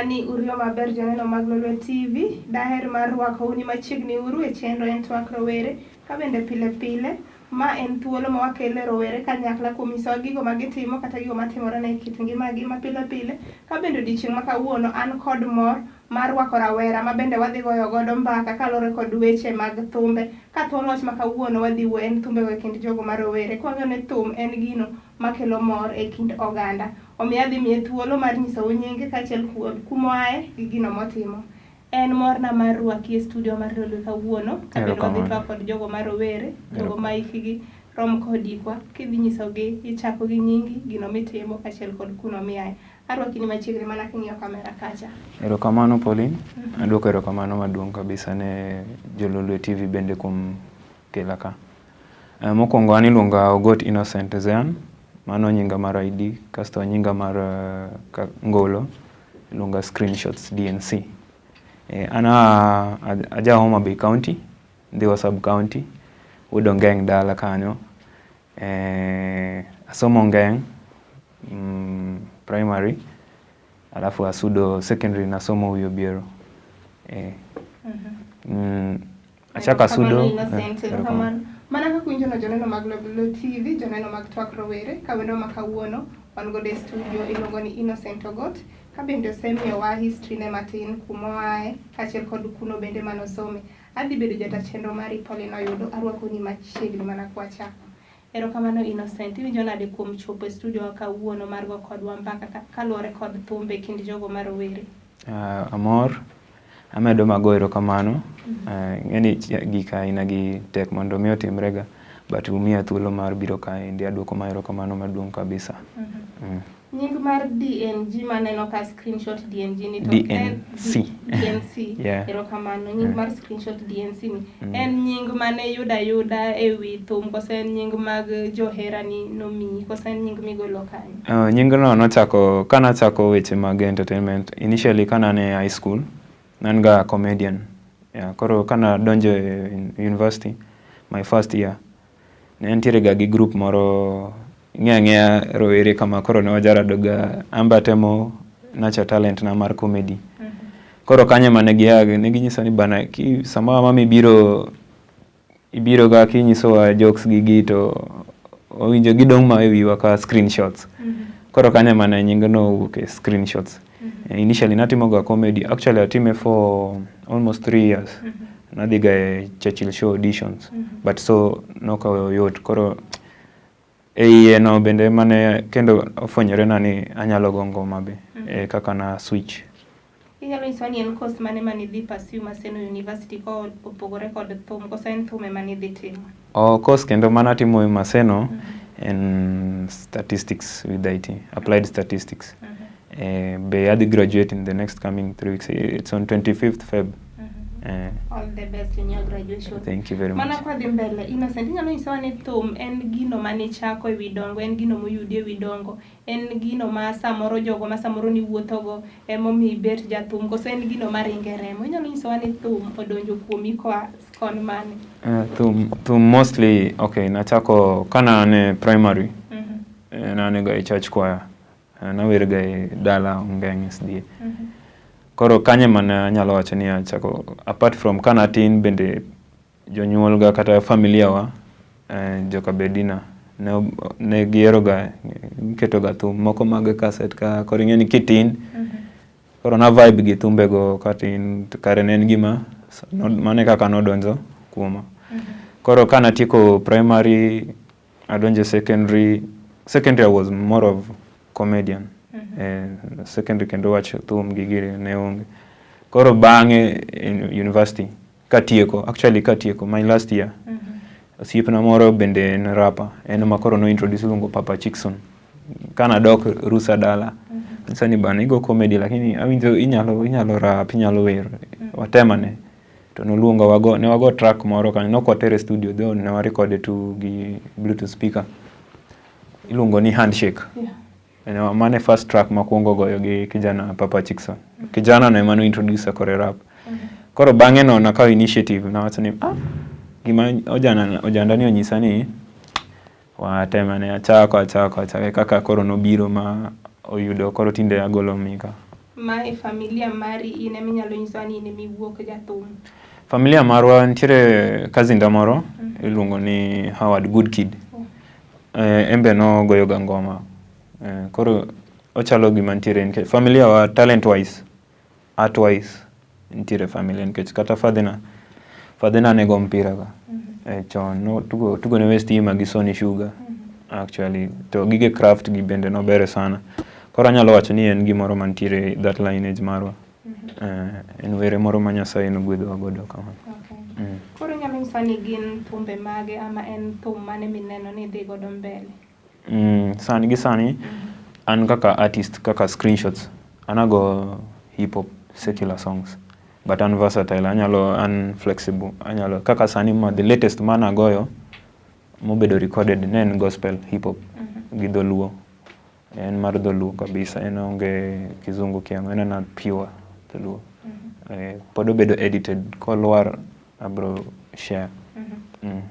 ni uriyo maber joneno mag Lolwe TV. Daher mar rwakou ni machiegni uru e chenro en twak rowere ka bende pile pile ma en thuolo ma wakele rowere kanyakla kuom nyisowa gigo ma gitimo kata gigo matimore ne e kit ngimagi ma pile pile. Ka bende odiochieng' ma kawuono an kod mor mar rwako rawera ma bende wadhi goyo godo mbaka kaluwore kod weche mag thumbe. Ka thuon wach ma kawuono wadhi wuoyo en thumbego e kind jogo ma rowere. Kwang'eyo ni thum en gino makelo mor e kind oganda. Omiyo adhi miye thuolo mar nyisou nyinge kaachiel kod kumoaye gi gino motimo. En morna mar rwaki e studio mar Lolwe kawuono ka bende wadhi twak kod jogo ma rowere, jogo ma hikgi rom kod hikwa. Kidhi nyisogi ichako gi nyingi, gino mitimo kaachiel kod kuno miaye. Arwaki ni machiegni mana king'iyo kamera kacha. Erokamano Pauline. Aduoko erokamano maduong' kabisa ne Jololwe TV bende kuom kela ka. Mokwongo an iluonga Ogot Innocent Zean, mano nyinga mar ID, kasto nyinga mar ngolo iluonga Screenshots DNC. An aja Homa Bay County, Ndhiwa Sub County, wuod Ongeng' dala kanyo. Asomo Ongeng' primary, alafu asudo secondary nasomo Wiyo Biero. Achako asudo. Erokamano. Mana kaka uwinjo no joneno mag Lolwe TV, joneno mag twak rowere, ka wendo ma kawuono wan godo e studio iluongo ni Innocent Ogot, ka bende osemiyowa history ne matin kumoaye kaachiel kod kuno bende manosome. Adhi bedo jata chenro mari Pauline Oyudo, arwakoni machiegni mana kwachako. Erokamano Innocent, iwinjo nade kuom chopo e studio wa kawuono mar go kodwa mbaka kaluwore kod thumbe e kind jogo ma rowere? Amor, amedo mago erokamano. Ing'eni gik aina gi tek mondo mi otimre ga, but umiya thuolo mar biro kaendi aduoko ma erokamano maduong' kabisa. Nying mar DNG maneno ka screenshot DNG ni to DNC. DNC. Yeah. Erokamano. Nying mar screenshot DNC ni en nying mane yuda yuda e wi thum koso en nying mag johera ni nomiyi koso en nying migolo kanyo? Nyingno nochako kanachako weche mag entertainment initially kana ne high school ne an ga comedian. Yeah, koro kana donjo e university my first year ne nitiere ga gi group moro ing'e ang'eya rowere kama koro ne wajarado ga an be atemo nurture talent na mar comedy. Koro kanyo ema ne gia ne ginyisa ni bana ki samoro amora mibiro ibiro ga kinyisowa jokes gi gi to owinjo gidong' ma e wiwa ka screenshots. Koro kanyo ema ne nyingno owuoke screenshots. Initially natimo ga comedy actually atime for almost 3 years. Nadhi ga e Churchill Show auditions but so nokoyot koro e iye no bende mane kendo ofwenyore na ni anyalo go ngoma be e kaka na switch. Inyalo nyisowa ni en course mane mane idhi pursue Maseno University ko opogore kod thum koso en thum ema nidhi timo? O course kendo manatimo e Maseno en statistics with IT, applied statistics. Be adhi graduate in the next coming 3 weeks. It's on 25th Feb. All the best in your graduation. Thank you very much. Mana kwadhi mbele, Innocent, inyalo nyisowa ni thum en gino manichako e wi dongo, en gino moyudi e wi dongo, en gino ma samoro jogo ma samoro niwuothogo emomiyo ibet jathum, koso en gino maringo e remo. Inyalo nyisowa ni thum odonjo kuomi koa kon mane? Thum mostly, okay, nachako kana an e primary, ne an ga e church choir. Nawer ga e dala Ongeng' SDA. Koro kanyo ema ne anyalo wacho ni achako apart from kanatin bende jonyuol ga kata familia wa joka Bedina ne gihero ga keto ga thum moko mag cassette ka koro ing'e ni kitin koro na vibe gi thumbe go katin to kare ne en gima mano e kaka nodonjo kuoma. Koro kanatieko primary adonjo secondary, secondary I was more of comedian. Secondary kendo wach thum gi giri ne onge. Koro bang'e in university katieko, actually katieko my last year, osiepna moro bende en rapper, en ema koro no introduce iluongo Papa Chickson. Kanadok rusa dala, nyisa ni bana igo comedy lakini awinjo inyalo rap, inyalo wer, watemane. To noluonga wago, ne wago track moro kanyo, nok watere studio though ne warekode tu gi bluetooth speaker. Iluongo ni Handshake. Mano e first track makwongo goyo gi kijana Papa Chickson. Kijana no ema no introduce koro e rap. Koro bang'e no nakawo initiative nawacho ni ah, gima ojana ojanda ni onyisa ni watemane achako achako achako kaka koro nobiro ma oyudo koro tinde agolo mika. Ma e familia mari in ema inyalo nyisowa ni in ema iwuok jathum? Familia marwa nitiere cousin da moro iluongo ni Howard Goodkid. En be nogoyo ga ngoma. Koro ochalo gima nitiere nikech familia wa talent wise, art wise nitiere familia nikech kata father na ne go mpira ga. Chon notugo tugo ne West Hima gi Sony Sugar actually to gige craft gi bende nobere sana. Koro anyalo wacho ni en gimoro mantiere that lineage marwa. En were moro ma Nyasaye nogwedhowa godo kamano. Okay. Koro inyalo nyisa ni gin thumbe mage ama en thum mane mineno ni idhi godo mbele? Sani gi sani an kaka artist kaka Screenshots an ago hip hop secular songs but an versatile, anyalo an flexible, anyalo kaka sani ma the latest mane agoyo mobedo recorded ne en gospel hip hop gi dholuo. En mar dholuo kabisa, en onge kizungu kiang'o, en ana pure dholuo. Pod obedo edited kolwar abro share.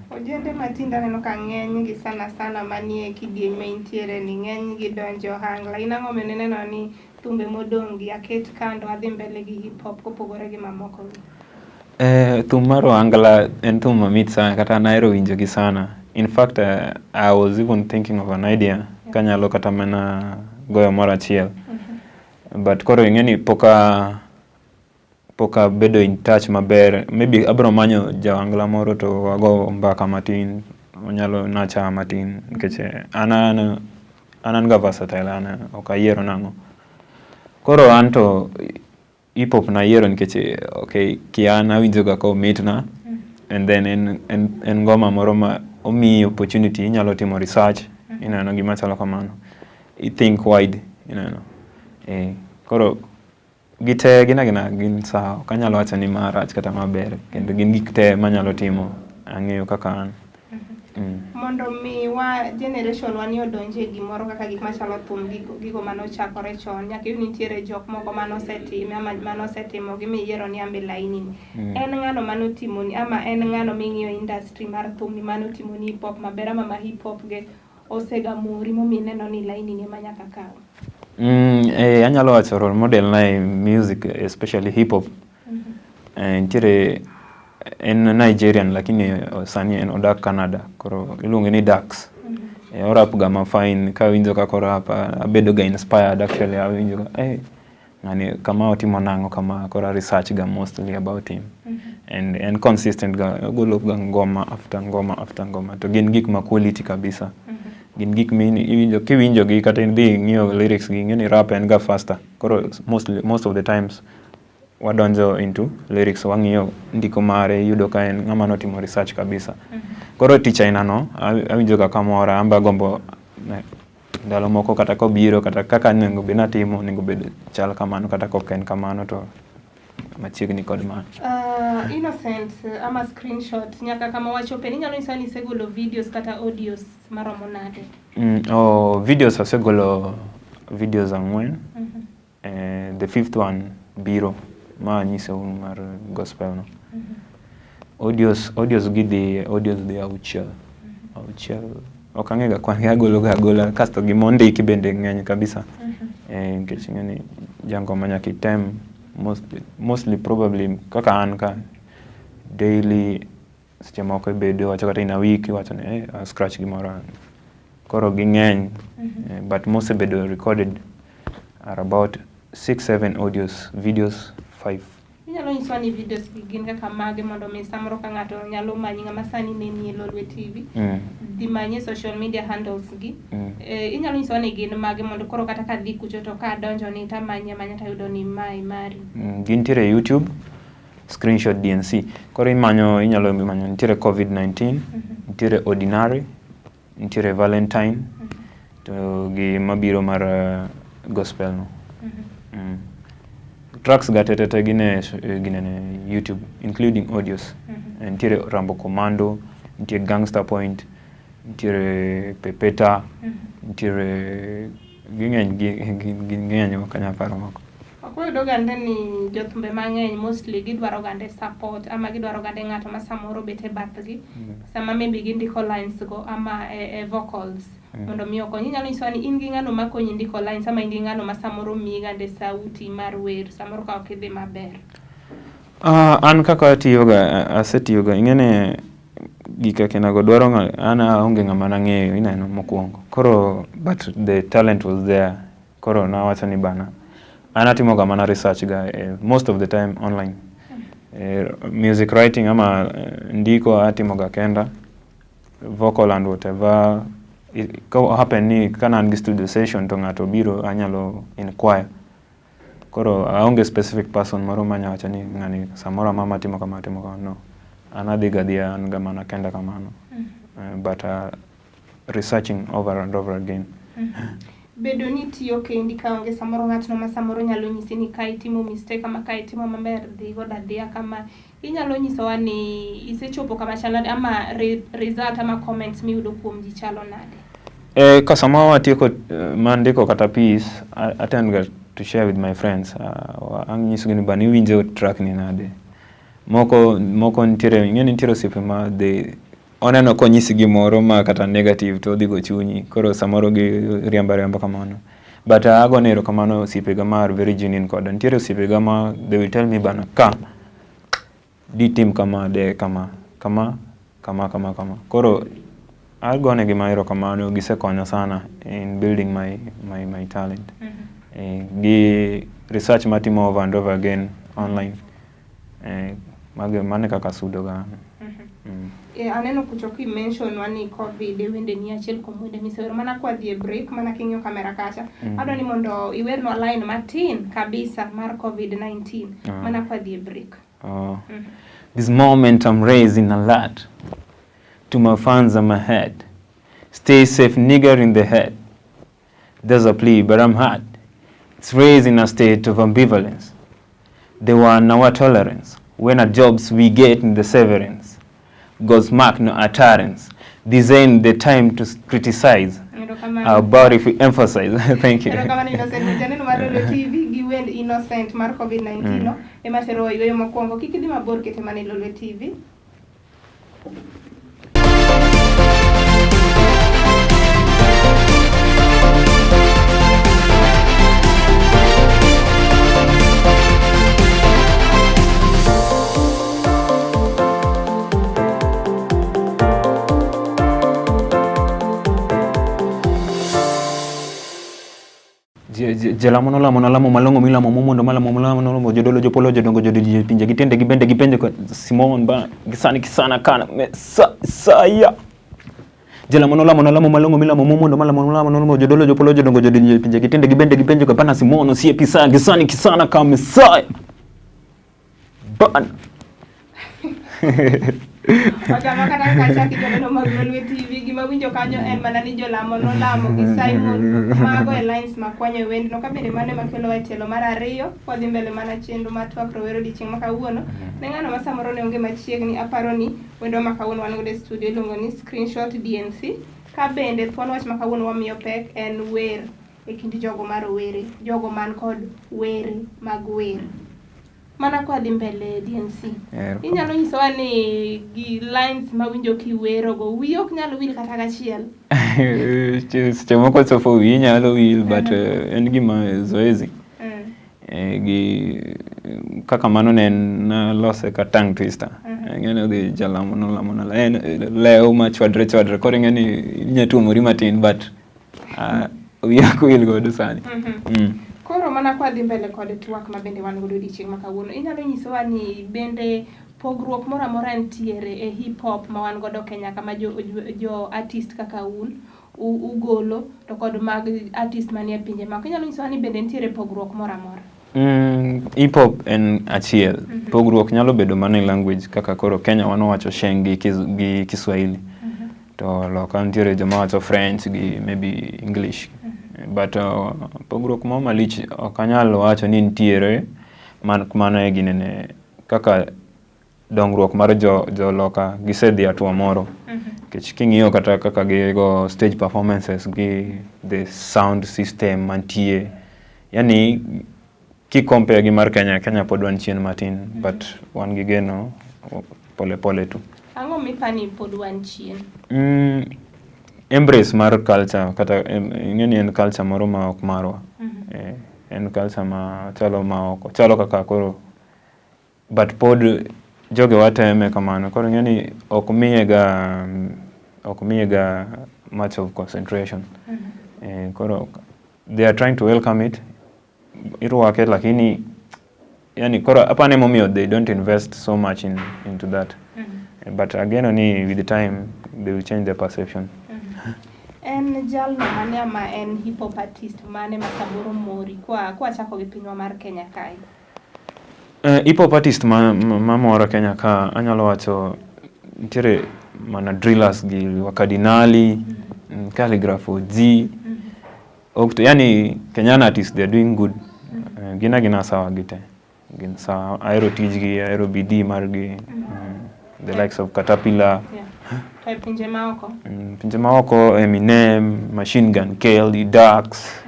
Ojende matinde aneno ka ng'eny gi sana sana manie kidieny ma intiere ni ng'eny gi donjo ohangla. In ang'o omiyo nineno ni thumbe modong' gi aket kando adhi mbele gi hip hop kopogore gi mamoko gi? Thum mar ohangla en thum mamit sana kata an ahero winjo gi sana. In fact, I was even thinking of an idea kanyalo kata mana goyo moro achiel. But koro ing'e ni pok abedo in touch maber. Maybe abro manyo ja ohangla moro to wago mbaka matin, onyalo nacha matin nikech an ga versatile, an ok ayiero nang'o. Koro an to hip hop nayiero nikech okay, kia an awinjo ga komitna and then en ngoma moro ma omiyi opportunity inyalo timo research, ineno gima chalo kamano. I think wide, ineno. Koro gite gin agina gin sawa, ok anyalo wacho ni ma rach kata ma ber, kendo gin gik te manyalo timo, ang'eyo kaka an. Mondo mi wa generation wa ni odonje gimoro kaka gik machalo thum, gigo manochakore chon, nyaka iyud nitiere jok moko manosetime ama manosetimo gi miyiero ni ambe laini ni. En ng'ano manotimoni ama en ng'ano ming'iyo industry mar thum ni manotimoni hip hop maber ama ma hip hop ge osega mori momiyo ineno ni laini ni ema nyaka kaw? Anyalo wacho role model na e music, especially hip hop. Nitiere en Nigerian lakini sani en odak Canada, koro iluonge ni Dax. Orap ga ma fine, kawinjo kaka orap abedo ga inspired actually, awinjo ga ng'ani kama otimo nang'o kama, koro a research ga mostly about him. And en consistent ga, ogolo ga ngoma after ngoma after ngoma, to gin gik ma quality kabisa. Gin gik mi kiwinjo gi kata idhi ing'iyo lyrics gi, ing'e ni rap en ga faster. Koro most of the times wadonjo into lyrics, wang'iyo ndiko mare, iyudo ka en ng'ama notimo research kabisa. Koro tich aina no awinjo ga kamora, an be agombo ndalo moko kata kobiro kata kaka onego bed natimo onego bed chal kamano, kata kok en kamano to machiegni kod mano. Innocent ama Screenshot, nyaka kama wachope inyalo nyisa ni isegolo videos kata audios maromo nade? Oh, videos asegolo videos 4. The fifth one biro ma nyisou mar gospel no. Audios gidhi, audios dhi auchiel. Auchiel ok ang'e ga kwan gi, agolo ga agola kasto gimondiki bende ng'eny kabisa. Nikech ing'e ni jangoma nyaka item mostly probably kaka an ka daily, seche moko ibedo iwacho kata in a week iwacho ni scratch gimoro. Koro ging'eny, but mosebedo recorded are about 6 7 audios, videos 5. Inyalo nyiswa ni videos gi gin kaka mage mondo mi samoro ka ng'ato nyalo manyi, ng'ama sani neni e Lolwe TV, dhi manyi e social media handles gi. Inyalo nyiswa ni gin mage mondo koro kata kadhi kucho to kadonjo ni tamanyi amanya tayudo ni mae mari. Gintiere e YouTube, Screenshot DNC. Koro imanyo, inyalo manyo nitiere COVID-19, nitiere Ordinary, nitiere Valentine, to gi mabiro mar gospel no. Tracks ga te te te gin e gin e YouTube, including audios. Nitiere Rambo Commando, nitie Gangster Point, nitiere Pepeta, nitiere ging'eny, gin ng'eny ok anyal paro moko. Ok wayudo gande ni jothumbe mang'eny mostly gidwaro gande support ama gidwaro gande ng'ato ma samoro bet e bathgi sama maybe gindiko lines go ama e vocals. Mondo mi okonyi. Inyalo nyisowa ni in gi ng'ano makonyi ndiko lines ama in gi ng'ano ma samoro miyi gande sauti mar wer samoro ka ok idhi maber. An kaka atiyoga, asetiyoga, ing'eni gik akinago dwaro ng'a, an aonge ng'ama nang'eyo ineno mokwongo. Koro but the talent was there. Koro nawacho ni bana, an atimoga mana research ga most of the time online. Music writing ama ndiko atimoga kenda, vocal and whatever. Ka happen ni kana an gi studio session to ng'ato biro anyalo inquire. Koro aonge specific person moro manya wacho ni ng'ani samoro amora matimo kama atimo kama no. An adhi ga adhiya an ga mana kenda kamano. But researching over and over again. Bedo ni itiyo kendi kaonge samoro ng'atno ma samoro nyalo nyisi ni ka itimo mistake ama ka itimo maber dhi godo adhiya kama. Inyalo nyisowa ni isechopo kama chal nade ama result ama comments miyudo kuom ji chalo nade? Ka sama watieko mandiko kata piece, I tend ga to share with my friends. Anyisogi ni bana iwinjo track ni nade. Moko nitiere, ing'e ni nitiere osiepe ma they oneno konyisi gimoro ma kata negative to odhi go chunyi. Koro samoro giriambo ariamba kamano. But agone erokamano osiepega ma are very genuine koda. Nitiere osiepega ma they will tell me bana ka ditim kama de kama kama kama kama kama. Koro agonegi ma erokamano gisekonya sana in building my talent. Gi research matimo over and over again online. Mano e kaka asudo ga. Aneno kucho ki mention wa ni COVID e wende ni achiel kuom wende misewero mana kwa dhi e break mana king'iyo kamera kacha. Adwa ni mondo iwernwa line matin kabisa mar COVID-19 mana kwa dhi e break. This moment I'm raising a lot to my fans and my head. Stay safe, nigger in the head. There's a plea, but I'm hard. It's raised in a state of ambivalence. They want our tolerance. When at jobs we get in the severance. God's mark no utterance. This ain't the time to criticize. Erokamano. About if we emphasize. Thank you. Erokamano Innocent. Janeno mar Lolwe TV gi wend Innocent mar COVID-19 no ema terowa yueyo mokwongo. Kik idhi mabor kete mana e Lolwe TV. Jalamo nolamo nolamo malong'o milamo momondo malamo malamo nolamo jodolo jopolo jodongo jodiji pinje gi tiende gi bende gi penjo Simon ba gisani kisana kana me sa saya Jalamo nolamo nolamo malong'o milamo momondo malamo malamo nolamo jodolo jopolo jodongo jodiji pinje gi tiende gi bende gi penjo bana Simon osiepi sa gisani kisana kame sa ban. Ochama kata kachaki joneno mag Lolwe TV gima winjo kanyo en mana ni jolamo nolamo gi Simon mago e lines makwanyo e wendno ka bende mano ema kelowa e tielo mar ariyo wadhi mbele mana chenro mar twak rowere odiochieng' ma kawuono ne ng'ano ma samoro ne onge machiegni aparo ni wendwa ma kawuono wan godo e studio iluongo ni Screenshot DNC ka bende thuon wach ma kawuono wamiyo pek en wer e kind jogo ma rowere jogo man kod were mag wer. Mana kwa dhi mbele DNC. Inyalo nyisowa ni gi lines mawinjo kiwerogo wiyi ok nyal wil kata gachiel. Seche moko chopo wiyi nyalo wil but en gima zoezi. Gi kaka mano ne en nalose ka tongue twister. Ing'e ni odhi jalamo nolamo nolamo en lew ma chwadre chwadre koro ing'e ni inya tuomori matin but wiya ok wil godo sani. Koro mana kwa dhi mbele kod twak ma bende wan godo odiochieng' ma kawuono, inyalo nyisowa ni bende pogruok moro amora nitiere e hip hop ma wan godo Kenya kama jo artist kaka un ugolo to kod mag artist manie pinje maoko. Inyalo nyisowa ni bende nitiere pogruok moro amora? Hip hop en achiel. Pogruok nyalo bedo mana e language kaka koro Kenya wan wawacho Sheng gi Kiswahili. To loka nitiere joma wacho French gi maybe English. But pogruok moro malich ok anyal wacho ni nitiere mano e ginene kaka dongruok mar jo loka gisedhi hatua moro. Nikech king'iyo kata kaka gigo stage performances gi the sound system mantie, yani ki compare gi mar Kenya, Kenya pod wan chien matin but wan gi geno pole pole tu. Ang'o mipani pod wan chien? Embrace mar culture kata ing'e ni en culture moro ma ok marwa. En culture ma chalo ma oko, chalo kaka koro, but pod joge wateme kamano. Koro ing'e ni ok miye ga much of concentration. Koro they are trying to welcome it, irwake, lakini yani koro apani emomiyo they don't invest so much into that. But ageno ni with the time they will change their perception. En jalno mane ama en hip hop artist mane ma samoro mori kwa chako gi pinywa mar Kenya kae? Hip hop artist ma mora Kenya ka, anyalo wacho nitiere mana drillers gi Wakadinali, Khaligraph OG, Octo, yani Kenyan artists, they are doing good. Gin agina sawa gite. Gin sawa, ahero tijgi, ahero bidii margi. The likes of Caterpillar. To e pinje maoko? Pinje maoko, Eminem, Machine Gun Kelly, Dax,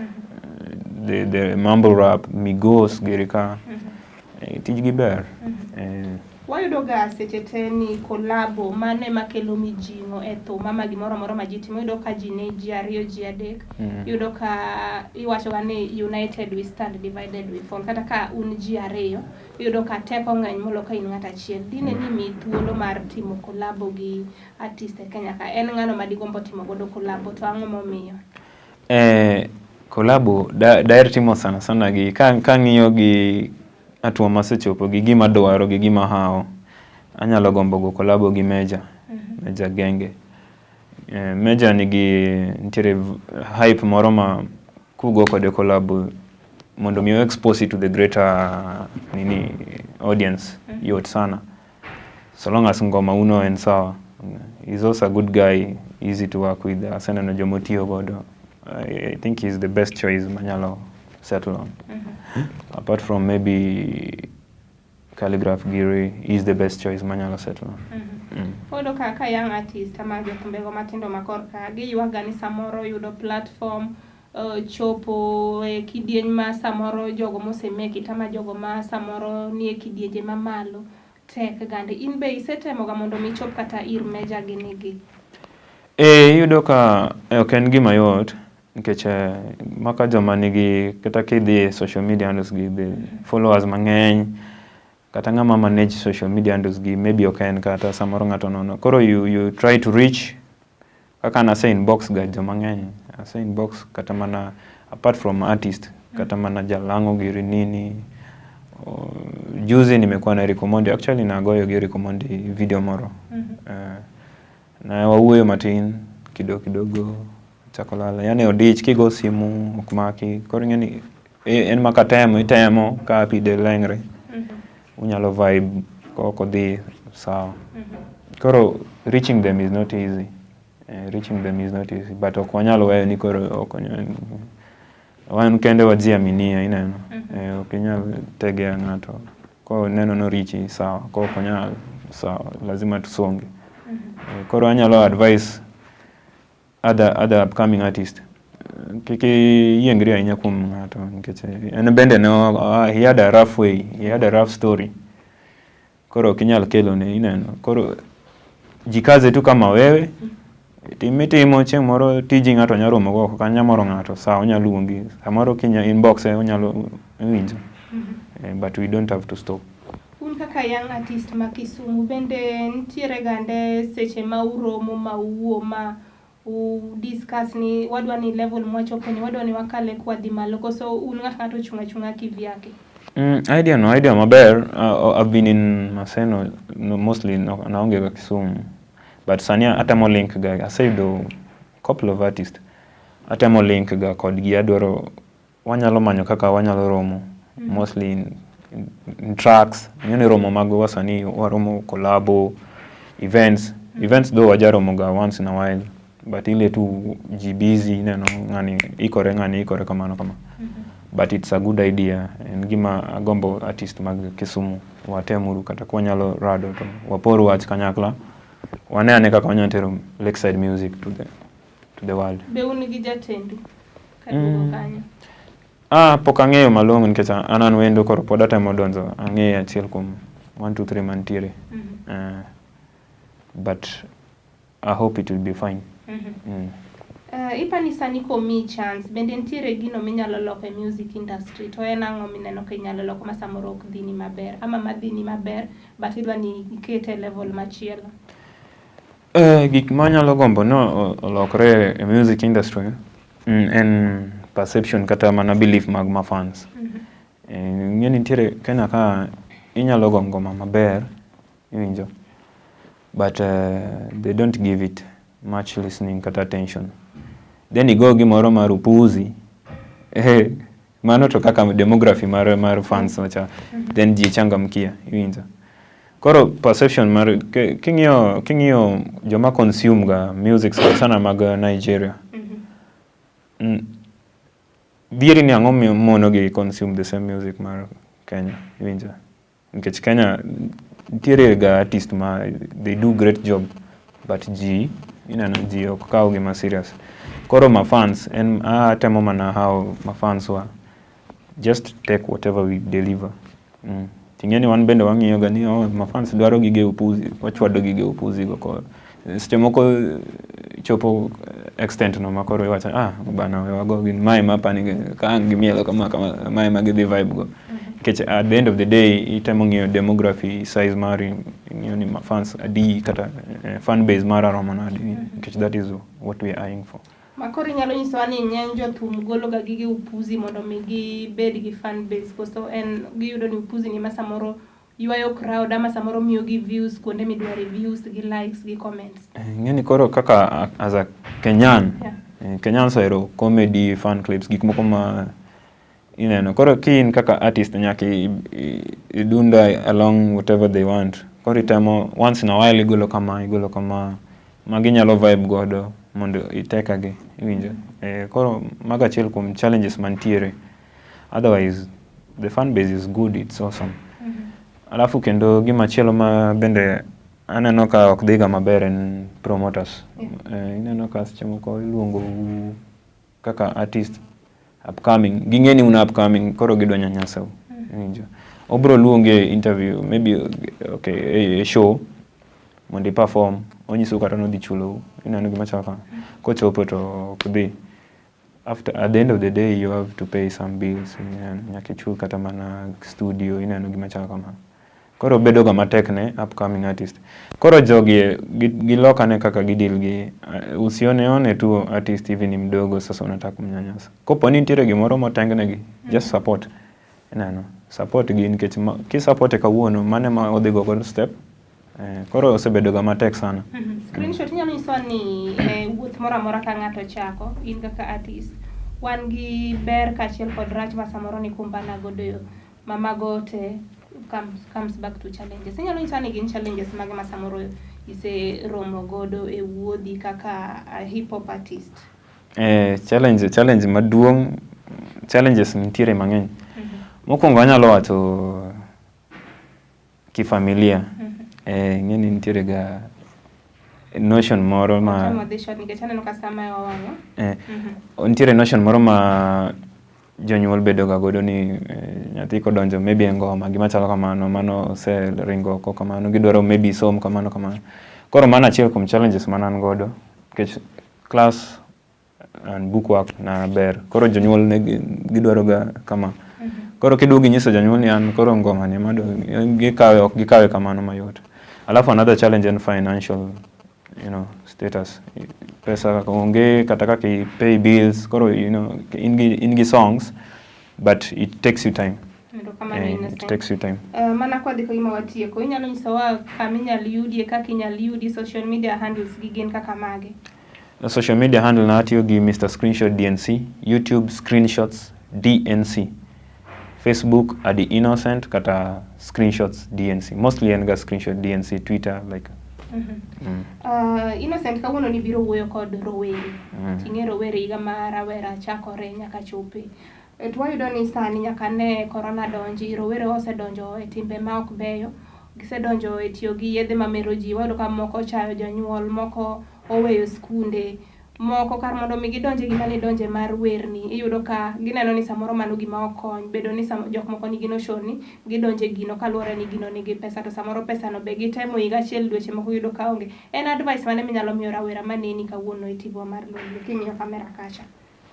the mumble rap, Migos, Gerika. Tijgi ber. Wayudo ga seche te ni collabo mano ema kelo mijing'o e thum ama gimoro amora ma ji timo. Iyudo ka ji ne ji ariyo, ji adek. Iyudo ka iwacho ga ni "United we stand, divided we fall." Kata ka un ji ariyo, iyudo ka teko ng'eny molo ka in ng'at achiel. Dine ni miyi thuolo mar timo collabo gi artist e Kenya ka, en ng'ano ma digombo timo godo collabo, to ang'o momiyo? Collabo daher timo sana sana gi kang'iyo gi hatua masechopo gi gima dwaro gi gima hawo, anyalo gombo go collabo gi Mejja, Mejja Genge. Mejja nigi nitiere hype moro ma kugo kode collabo mondo mi expose it to the greater nini audience yot sana. So long as ngoma uno en sawa. He's also a good guy, easy to work with. Aseneno jomotiyo godo. I think he's the best choice manyalo settle on. Apart from maybe Khaligraph Giri, he's the best choice manyalo settle on. Wayudo ka young artist ama jothumbe matindo ma korka giywaga ni samoro yudo platform, chopo e kidieny ma samoro jogo mose make it ama jogo ma samoro nie kidienje mamalo tek gande. In be isetemo ga mondo mi ichop kata ir Mejja gini gi? Iyudo ka ok en gima yot nikech maka joma nigi, kata kidhi e social media handles gi, the followers mang'eny, kata ng'ama manage social media handles gi maybe ok en kata samoro ng'ato nono. Koro you try to reach, kaka nase inbox ga joma ng'eny, ase inbox kata mana apart from artist, kata mana jalang'o giri nini. Juzi nimekuwa na Eric Omondi, actually nagoyo gi Eric Omondi video moro. Na wawuoyo matin kidogo kidogo, chako lala, yani odich, kigo simu ok maki. Koro ing'e ni en maka temo itemo ka pide leng're unyalo vibe, ok odhi sawa. Koro reaching them is not easy. Reaching them is not easy, but ok wanyal weyo ni koro ok wan kende wajiaminia, ineno. Ok inyal tegea ng'ato koneno norichi sawa, ko ok onyal sawa, lazima tusonge. Koro anyalo advice other upcoming artist, kik iyiengri ahinya kuom ng'ato nikech en bende no he had a rough way, he had a rough story. Koro ok inyal kelone, ineno. Koro jikaze tu kama wewe, tim mitimo, chieng' moro tiji ng'ato nyalo romo go oko kanyo, moro ng'ato sawa, onyalo luongi samoro kinya inbox e onyalo winjo. But we don't have to stop. Un kaka young artist ma Kisumu, bende nitiere gande seche ma uromo ma uwuo ma u discuss ni wadwa ni level mwachopo ni wadwa ni wakale kwadhi malo, koso un ng'ato ng'ato ochung' achung'a kivyake? Idea no idea maber. I've been in Maseno, no, mostly no, naonge ga Kisumu. But sani atemo link ga, aseyudo couple of artists. Atemo link ga kodgi, adwaro wanyalo manyo kaka wanyalo romo mostly in tracks. Ing'e ni romo mag wasanii waromo collabo, events. Events though wajaromo ga once in a while, but ile tu ji busy, ineno, ng'ani ikore, ng'ani ikore, kamano kama. But it's a good idea. En gima agombo artist mag Kisumu watemuru kata kwanyalo rado to wapor wach kanyakla, wane ane kaka wanyalo tero Lakeside music to the world. Be un gi jatendu kaduogo kanyo? Ah, pok ang'eyo malong'o nikech an wendo, koro pod atemo donjo ang'eyo achiel kuom 1 2 3 mantiere. But I hope it will be fine. Ipani sani komiyi chance, bende nitiere gino minyalo loko e music industry to en ang'o mineno ka inyalo loko ma samoro ok dhini maber ama madhini maber but idwa ni ikete e level machielo? Gik manyalo gombo no olokre e music industry en perception kata mana belief mag ma fans. Ing'e ni nitiere Kenya ka inyalo go ngoma maber, iwinjo, but they don't give it much listening kata attention. Then igo gimoro mar upuzi, mano to kaka demography mar fans wacha, then ji changamkia, iwinjo. Koro perception mar king'iyo joma consume ga music sana sana mag Nigeria, dhieri ni ang'o mono gi consume the same music mar Kenya, iwinjo? Nikech Kenya nitiere ga artist ma they do great job, but ji ineno ji ok kaw gi ma serious. Koro ma fans en atemo mana how ma fans wa just take whatever we deliver. Ting'e ni wan bende wang'iyo ga ni, oh, ma fans dwaro gige upuzi, wachwado gige upuzi go koro. Seche moko chopo extent no ma koro iwacho, "Ah bana, we wago gin mae ma apani ka ang' gimielo kama kama, mae ma gidhi vibe go." Nikech at the end of the day itemo ng'iyo demography size mari, ing'iyo ni ma fans adi kata fan base mara romo nade, nikech that is what we are eyeing for. Ma koro inyalo nyisowa ni ng'eny jothum golo ga gige upuzi mondo mi gibed gi fan base, koso en giyudo ni upuzi ni ma samoro ywayo crowd ama samoro miyo gi views kuonde midware views gi likes gi comments? Ing'e ni koro kaka as a Kenyan, Kenyans ohero comedy, fun clips, gik moko ma ineno. Koro ki in kaka artist nyaka idunda along whatever they want. Koro itemo once in a while igolo kama ma ginyalo vibe godo mondo iteka gi, iwinjo? Koro mago achiel kuom challenges mantiere. Otherwise, the fan base is good, it's awesome. Alafu kendo gimachielo ma bende aneno ka ok dhiga maber en promoters. Ineno ka seche moko iluongo u kaka artist upcoming, ging'e ni un upcoming, koro gidwa nyanyasau. Iwinjo? Obro luongi e interview, maybe okay, e show mondo i perform, onyisou kata nodhi chulou. Ineno gima chalo kama. Kochopo to ok dhi. After, at the end of the day you have to pay some bills, ineno, nyaka ichul kata mana studio, ineno gima chalo kama. Koro bedo ga matek ne upcoming artist. Koro jogi gilok ane kaka gideal gi usione one tu artist hivi ni mdogo, sasa unataka kumnyanyasa. Kopo ni nitiere gimoro motengnegi, just support. Ineno, support gi nikech ki support e kawuono, mano ema odhi go godo step. Koro osebedo ga matek sana. Screenshot, inyalo nyisowa ni e wuoth moro amora ka ng'ato chako, in kaka artist, wan gi ber kaachiel kod rach ma samoro nikumbana godo yo ma mago te comes back to challenges. Inyalo nyisowa ni gin challenges mage ma samoro iseromo godo e wuodhi kaka a hip hop artist? Challenge maduong', challenges nitiere mang'eny. Mokwongo anyalo wacho kifamilia. Ing'e ni nitiere ga notion moro ma Temo dhi short nikech aneno ka sama wawang'o. Nitiere notion moro ma jonyuol bedo ga godo ni nyathi kodonjo maybe e ngoma, gima chalo kamano, mano oseringo oko kamano, gidwaro maybe som kamano kamano. Koro mano achiel kuom challenges mane an godo nikech class and book work na ber. Koro jonyuol ne gidwaro ga kama. Koro kiduogo inyiso janyuol ni an koro ngoma ni ema gikawe, ok gikawe kamano mayot. Alafu another challenge en financial status. Pesa onge kata kaka i pay bills, koro in gi songs but it takes you time. Erokamano, It Innocent. takes you time. Mana kwadhi ka gima watieko, inyalo nyisowa kama inyalo yudie, kaka inyalo yudi, social media handles gi gin kaka mage? Social media handle na atiyo gi Mr. Screenshot DNC, YouTube Screenshots DNC, Facebook Adi Innocent kata Screenshots DNC. Mostly en ga Screenshot DNC, Twitter like. Innocent, kawuono nibiro wuoyo kod rowere. Ting'e rowere higa ma rawera chakore nyaka chope. To wayudo ni sani nyaka ne corona donji, rowere osedonjo e timbe ma ok beyo. Gisedonjo e tiyo gi yedhe mamero ji. Wayudo ka moko ochayo jonyuol, moko oweyo skunde. Moko kar mondo mi gidonj e gima nidonje mar werni, iyudo ka gineno ni samoro mano gima ok kony. Bedo ni jok moko nigi notion ni gidonjo e gino kaluwore ni gino nigi pesa to samoro pesano be gitemo higa achiel dweche moko iyudo ka onge. En advice mane minyalo miyo rawera maneni kawuono e tipo mar Lolwe king'iyo kamera kacha?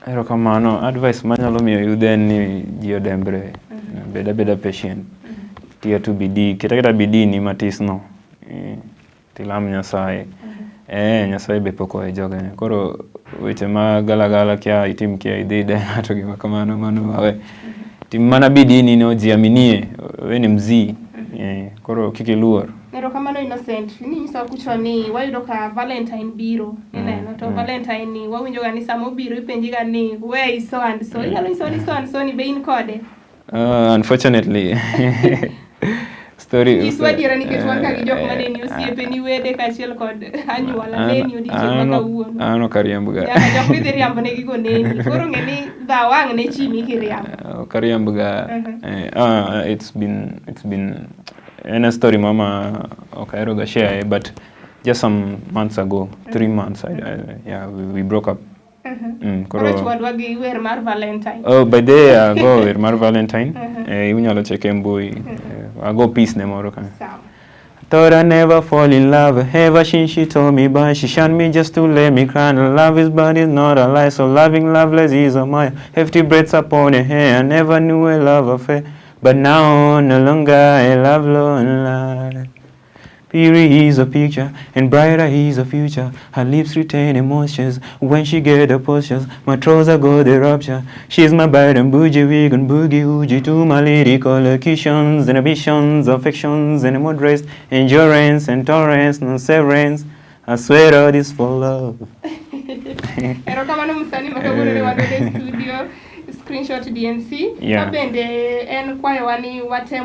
Erokamano. Advice manyalo miyo yudhe en ni ji odembre. Bed abeda patient. Tiyo tu bidii. Ket aketa bidii ni matis no. Tilam Nyasaye. Eh, Nyasaye be pok owe jogene. Koro weche ma galagala kia itim kia idhi ide ng'ato gima kamano mano wawe. Tim mana bidii ni no jiaminie. We ni mzii. Eh, koro kik iluor. Erokamano Innocent. Ninyisowa kucho ni wayudo ka Valentine biro. Ineno to Valentine ni wawinjo ga ni sama obiro ipenji ga ni where is so and so. Inyalo nyisowa ni so and so ni be in kode? Unfortunately story Nyiswa adiera nikech wan ka gi jok maneni osiepe ni wede kaachiel kod anyuola neni odiochieng' ma kawuono. An ok ariambga. Nyaka jok midhi riambo ne gigo neni. Koro ng'e ni dhaw ang' ne chimi kiriambo. Ok ariambga. It's been en a story mama ok ahero ga share, but just some months ago, 3 months, yeah, we broke up. Koro chwadwa gi wer mar Valentine. Oh, by the way, ago wer mar Valentine. Unyalo cheke e mbui. Ago piece ne moro ka. Sawa. Thought I never fall in love ever since she told me but she shunned me just to let me cry. Love is but it's not a lie, so loving loveless is a my hefty breaths upon her hair. I never knew a love affair, but now no longer I love lonely. Piri is a picture, and brighter is a future. Her lips retain emotions when she get the postures. My trouser go the rupture. She's my bad and bougie, vegan boogie oogie to my lyrical locutions and ambitions, affections and moderate endurance and tolerance, no severance. I swear all this for love. Erokamano msanii ma kawuono ne wan godo e studio Screenshot DNC. Yeah. Ka bende en kwayowa ni watem